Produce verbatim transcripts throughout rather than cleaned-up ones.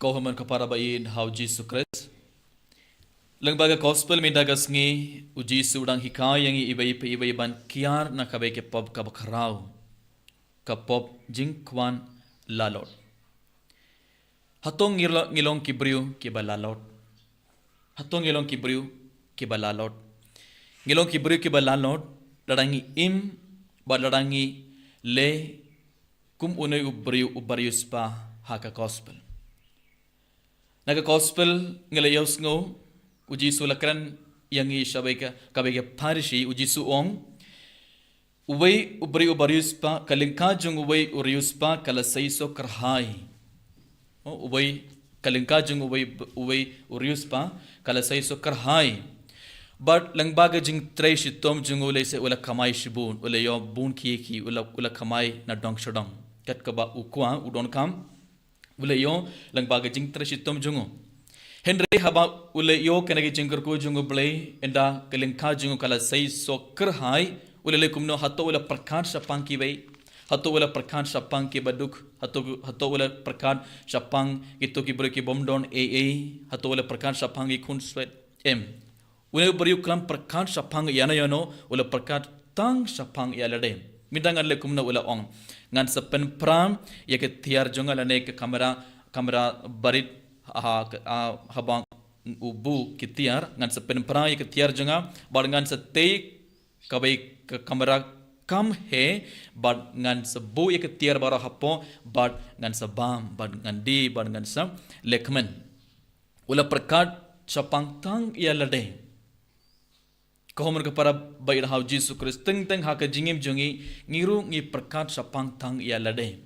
Ko hynmen ko para ba ïeit ha u Jisu Khrist. Lyngba ka gospel mynta ka sngi, u Jisu u dang hikai ïa ngi iwei pa iwei ban kiar na kawei ka pop kaba khraw. Ka pop jingkwah lalot. Hato ngi lo-, ngi long ki briew kiba lalot? Hato ngi long ki briew kiba lalot? Ngi long ki briew kiba lalot lada ngi im bad lada ngi leh kum une u briew uba riewspah ha ka gospel. Na ka gospel ngi la ïohsngew, u Jisu u la kren ïa ngi sha kawei ka, kawei ka parshi, u Jisu u ong, uwei u briew uba riewspah, ka lyngkha jong uwei u riewspah ka la seisoh kyrhai. Oh, uwei, ka lyngkha jong uwei, uwei u riewspah ka la seisoh kyrhai. Bad lyngba ka jingtrei shitom jong u lehse u la kamai shibun, u la ïoh bun khie khie, u la, u la kamai na dong sha dong. Kat kaba u kwah, u donkam, u la ïoh lyngba ka jingtrei shitom jong u. Hynrei haba u la ïoh kane ka jingkyrkhu jong u Blei, ynda ka lyngkha jong u ka la seisoh kyrhai, u la leh kumno? Hato u la pyrkhat shaphang kiwei? Hato u la pyrkhat shaphang kiba duk? Hato, hato u la pyrkhat shaphang kito ki briew ki bym don ei ei? Hato u la pyrkhat shaphang ki khunswet? Em. Une u briew u khlem pyrkhat shaphang ïano ïano, u la pyrkhat tang shaphang ïa lade. Mynta ngan leh kumno? U la ong, ngan sa pynpra ïa ka tiar jong nga, lane ka kamra, kamra barit, ha, ha, haba u buh ki tiar, ngan sa pynpra ïa ka tiar jong nga, bad ngan sa tei kawei ka kamra kham heh, bad ngan sa buh ïa ka tiar baroh hapoh, bad ngan sa bam, bad ngan die, bad ngan sa lehkmen. U la pyrkhat shaphang tang ïa lade. Ko hynmen ko para ba ïeit ha u Jisu Khrist, teng teng ha ka jingim jong ngi, ngi ruh ngi pyrkhat shaphang tang ïa lade.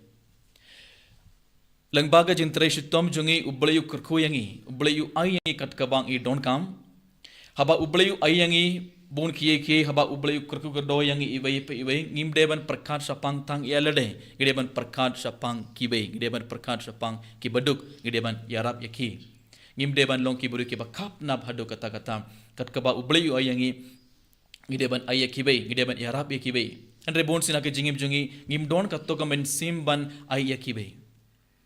Lyngba ka jingtrei shitom jong ngi, u Blei u kyrkhu ïa ngi, u Blei u ai ïa ngi kat kaba ngi donkam. Haba u Blei u ai ïa ngi bun khie khie, haba u Blei u kyrkhu kyrdoh ïa ngi iwei pa iwei, ngim dei ban pyrkhat shaphang tang ïa lade, ngi dei ban pyrkhat shaphang kiwei, ngi dei ban pyrkhat shaphang kiba duk, ngi dei ban ïarap ïa ki. Ngim dei ban long ki briew kiba khapnap haduh katta katta. Kat kaba u Blei u ai ïa ngi, ngi dei ban ai ïa kiwei, ngi dei ban ïarap ïa kiwei. Hynrei bun sien ha ka jingim jong ngi, ngim don kato ka mynsiem ban ai ïa kiwei.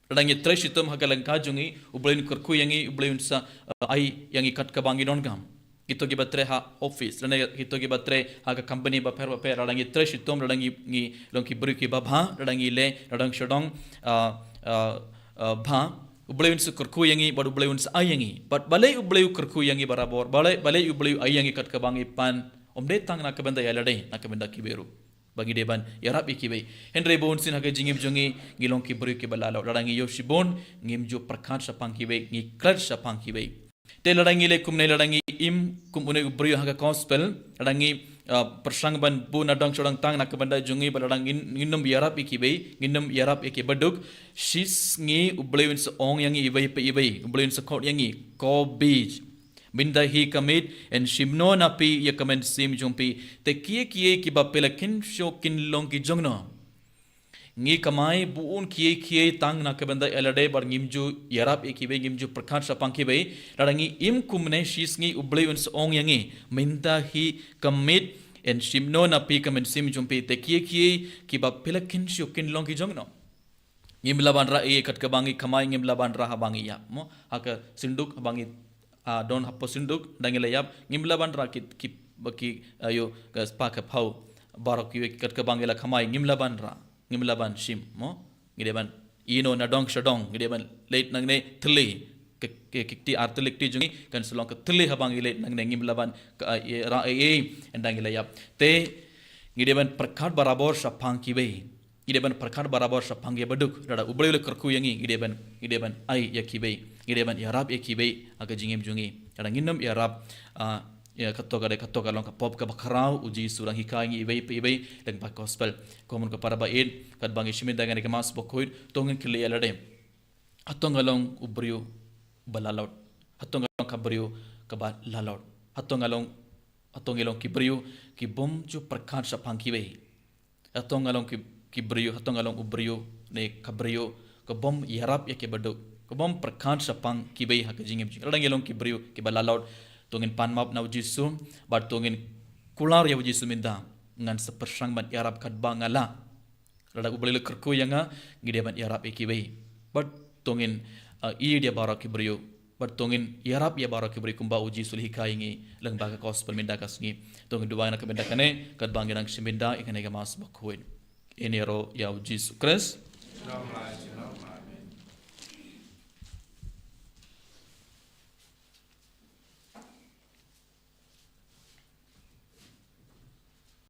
Lada ngi trei shitom ha ka lyngkha jong ngi, u Blei un kyrkhu ïa ngi, u Blei un sa, eh, ai ïa ngi kat kaba ngi donkam. Kito kiba trei ha office, lane kito kiba trei ha ka company bapher bapher, lada ngi trei shitom, lada ngi, ngi long ki briew kiba bha, lada ngi leh na dong sha dong, ah, ah, ah, bha, u Blei un sa kyrkhu ïa ngi, bad u Blei un sa ai ïa ngi. Bad balei u Blei u kyrkhu ïa ngi barabor, balei, balei u Blei u ai ïa ngi kat kaba ngi pan, ym dei tang na ka bynta ïa lade, na ka bynta kiwei ruh. Ba ngi dei ban ïarap ïa kiwei. Hynrei bun sien ha ka jingim jong ngi, ngi long ki briew kiba lalot. Lada ngi ïoh shibun, ngim ju pyrkhat shaphang kiwei, ngi klet shaphang kiwei. Te lada ngi leh kumne, lada ngi im kum une u briew ha ka gospel, lada ngi, ah, pyrshang ban buh na dong sha dong tang na ka bynta jong ngi, bad lada ngin, ngin ym ïarap ïa kiwei, ngin ym ïarap ïa kiba duk, shisngi u Blei un sa ong ïa ngi iwei pa iwei, u Blei un sa khot ïa ngi, ko Bij. Mynta hi ka miet yn shim noh na phi ïa ka mynsiem jong phi, te kiei kiei kiba phi la kynshoh kin long ki jong no. Ngi kamai bun kiei kiei tang na ka bynta ïa lade bad ngim ju ïarap ïa kiwei, ngim ju pyrkhat shaphang kiwei. Lada ngi im kumne, shisngi u Blei un sa ong ïa ngi, mynta hi ka miet yn shim noh na phi ka mynsiem jong phi, te kiei kiei kiba phi la kynshoh kin long ki jong no. Ngim lah ban rah ei ei kat kaba ngi kamai, ngim lah ban rah haba ngi ïap, mo. Ha ka synduk haba ngi, ah, don hapoh synduk, lada ngi la ïap, ngim lah ban rah ki, ki, ba ki, ah, ïoh ka spah ka phew baroh kiwei kat kaba ngi la kamai, ngim lah ban rah, ngim lah ban shim, mo. Ngi dei ban ïehnoh na dong sha dong, ngi dei ban leit nangne thylli, ka, ka, ka kti ar thylli kti jong ngi kan sa long ka thylli haba ngi leit nangne, ngim lah ban ka, ah, ïa, rah ei ei ynda ngi la ïap. Te ngi dei ban pyrkhat barabor shaphang kiwei. Ngi dei ban pyrkhat barabor shaphang kiba duk. Lada u Blei u la kyrkhu ïa ngi, ngi dei ban, ngi dei ban ai ïa kiwei, ngi dei ban ïarap ïa kiwei ha ka jingim jong ngi. Lada ngin ym ïarap, ah, ïa kato ka dei, kato ka long ka pop kaba khraw, u Jisu u dang hikai ïa ngi iwei pa iwei lyngba ka gospel. Ko hynmen ko para ba ïeit, katba ngi shim ïa kane ka Mass bakhuid, to ngin kylli ïa lade, hato nga long u briew ba lalot? Hato nga long ka briew kaba lalot? Hato nga long, hato ngi long ki briew ki bym ju pyrkhat shaphang kiwei? Hato nga long ki, ki briew, hato nga long u briew ne ka briew ka bym ïarap ïa kiba duk, ka bym pyrkhat shaphang kiwei ha ka jingim jong ngi? Lada ngi long ki briew kiba lalot, to ngin pan map na u Jisu, bad to ngin kular ïa u Jisu mynta, ngan sa pyrshang ban ïarap katba nga lah. Lada u Blei u la kyrkhu ïa nga, ngi dei ban ïarap ïa kiwei. Bad to ngin, uh, ïeit ïa baroh ki briew. Bad to ngin ïarap ïa baroh ki briew kumba u Jisu u la hikai ïa ngi lyngba ka gospel mynta ka sngi. To ngin duwai na ka bynta kane, katba ngi dang shim bynta ïa kane ka Mass bakhuid. Ïaroh ïa u Jisu Khrist.